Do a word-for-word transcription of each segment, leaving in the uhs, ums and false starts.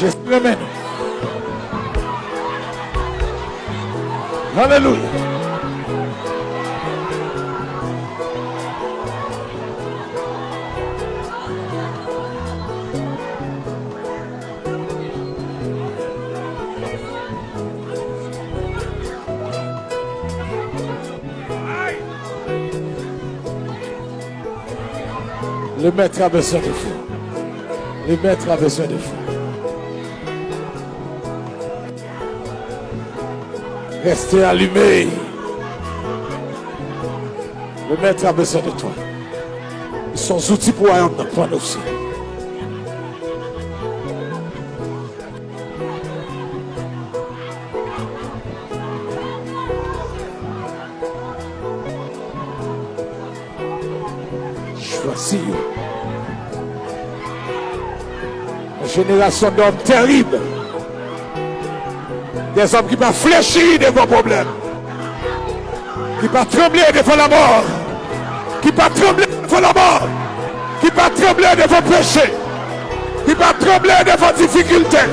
Jezi renmen nou. Alelouya. Le maître a besoin de vous. Le maître a besoin de vous. Restez allumés. Le maître a besoin de toi. Ils sont outils pour royaume nan pran nou osi. Chwazi yo. Une génération d'hommes terribles. Des hommes qui pa flechi devan pwoblèm. Ki pa tranble devan lanmò. Ki pa tranble devan lanmò. Ki pa tranble devan peche. Ki pa tranble devan difikilte.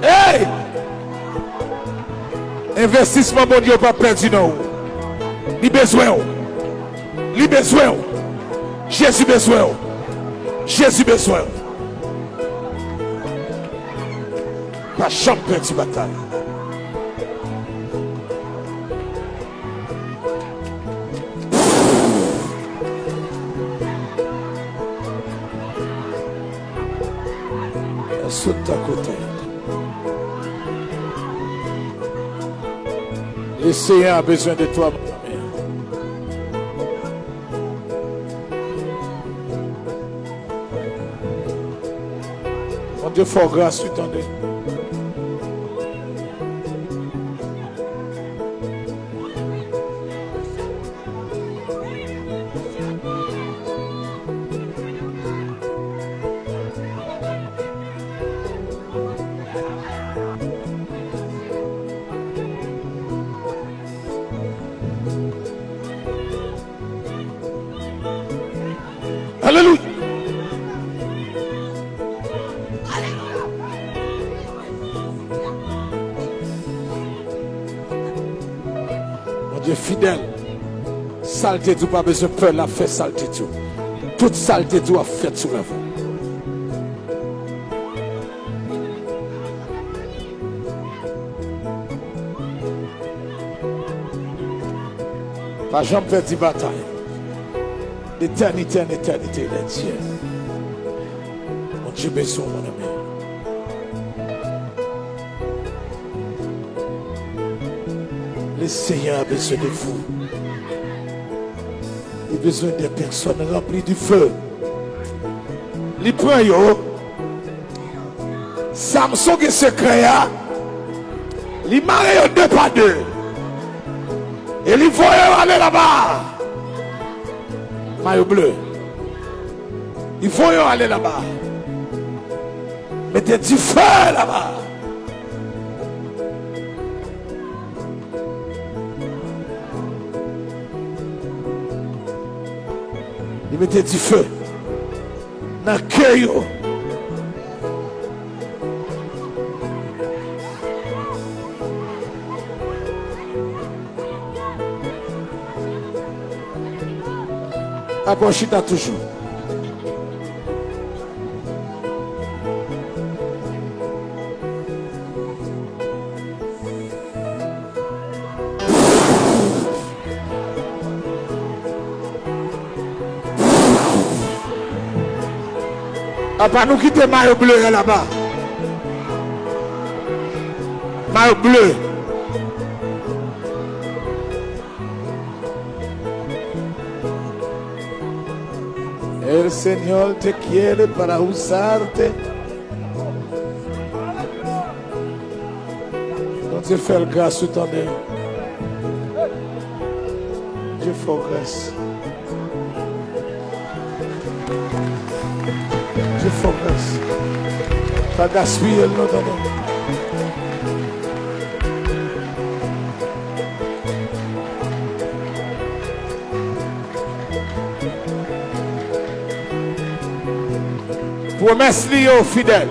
Hey! Envestisman Bondye yo p ap pèdi nan ou. Li bezwen w. Li bezwen w. Jezi bezwen w. Jezi bezwen w. Pa janm pèdi batay. Sot ta kote. Le Seigneur a besoin de toi, mon ami. Bondye fè w gras, wi, tande. Alelouya. Bondye fidèl. Sa l te di w pa bezwen pè, l ap fè sa l te di w. Tout sa l te di w ap fèt sou lavi w. Pa janm pèdi batay. D'éternité en éternité, il est Dieu. Bondye bezwen w, mon ami. Le Seigneur a besoin de vous. Li bezwen de pèsòn ranpli di fe. Li pran yo. Samson gen sekrè a. Li mare yo de pa de. E li voye yo ale laba. Mayo ble. Li voye yo ale laba. Mete dife laba. Li mete dife nan ke yo. Apa w chita toujou. Apa nou kite mayo ble a laba. Mayo ble. El Señor te quiere para usarte. Bondye fè l gras, ou tande. Bondye fè w gras. Bondye fè w gras. Pa gaspiye l non, tande. Pwomès li yo fidèl.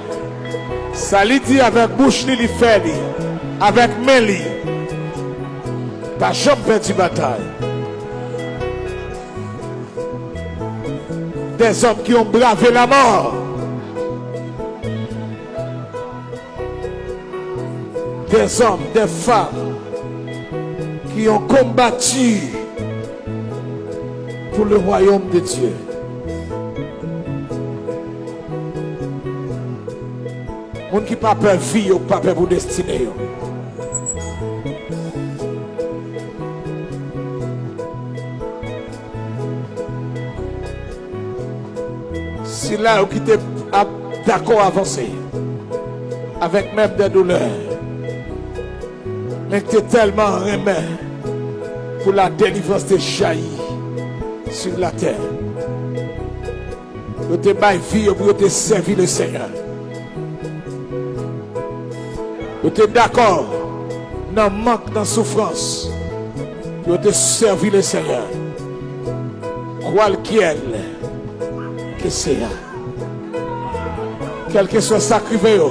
Sa li di avèk bouch li, li fè li. Avèk men li. Pa janm pèdi batay. Des hommes qui ont bravé la mort. Des hommes, des femmes qui ont combattu pour le royaume de Dieu. Moun ki pa pè vi yo, pa pè pou destine yo. Sila yo ki te ap dakò avanse avèk menm de doulè, men ki te tèlman renmen pou la délivrance te jayi sur la terre. Yo te bay vi yo pou yo te sèvi Lesenyè. Yo te dakò nan mank, nan soufrans, pou yo te sèvi Lesenyè. Kwalkyèl ke seya. Kèlkeswa sa k rive yo.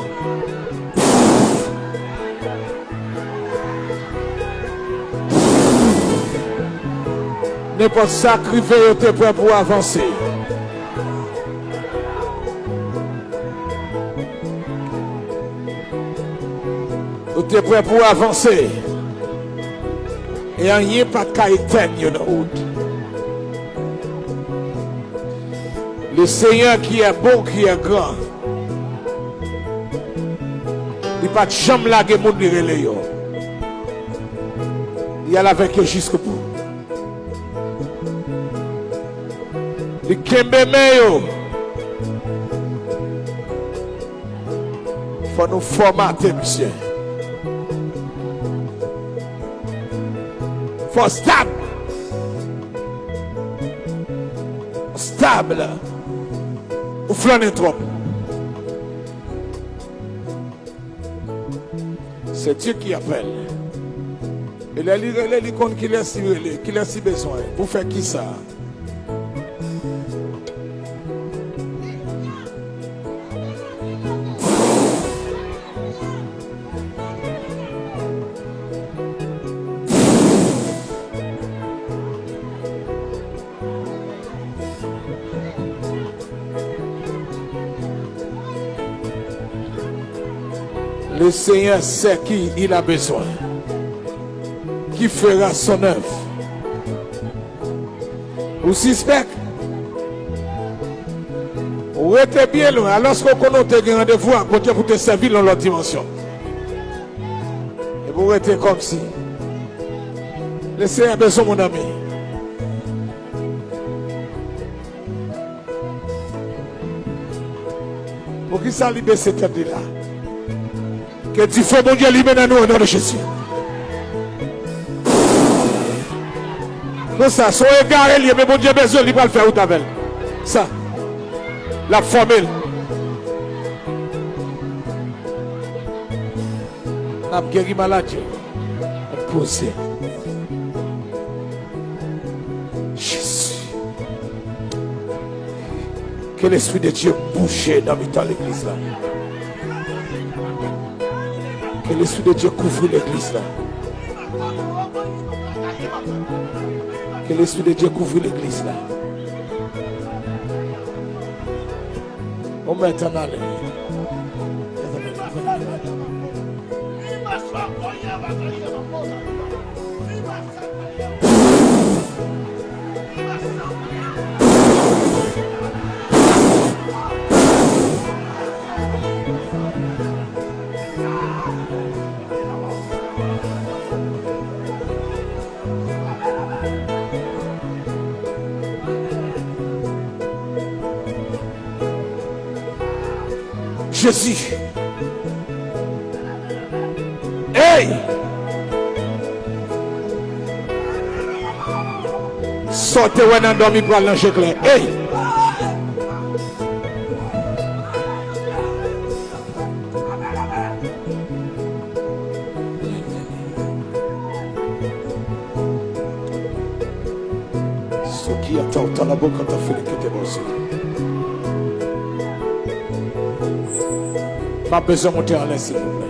Nenpòt sa k rive yo te prè pou avanse. Yo te prè pou avanse. E anyen pa t ka etèn yo nan wout. Le Seigneur qui est bon, qui est grand. Li pa t janm lage moun li rele yo. Li al avèk yo jiskobou. Li kenbe men yo. Fò nou fòmate misye. Fò stab. Stab la. Ou flannen twòp. C'est Dieu qui appelle. E lè li rele, li konn kilès li rele, kilès li bezwen, pou fè kisa. Le Seigneur sait qui il a besoin, qui fera son œuvre. Ou sispèk? Ou rete byen lwen, alòske ou konnen ou te gen randevou ak Bondye pou te sèvi l nan lòt dimansyon. Epi ou rete kòmsi. Le Seigneur a besoin, mon ami. Poukisa li bese tèt li la? Ke dife Bondye limen nan nou, o non de Jezi. Konsa, se yon egare li ye, men Bondye bezwen, li pral fè wout avè l. Sa, l ap fòme l. N ap geri malad yo. N ap poze. Jezi. Ke Lespri de Dye bouje nan mitan legliz la. Ke Lespri de Dye kouvri legliz la. Ke Lespri de Dye kouvri legliz la. Ou mèt ann ale. Jezi. Hey! Sa w te wè nan dòmi pral nan je klè. Hey! Soki ata utalabokata felekete bose. M ap bezwen monte anlè, silvouplè.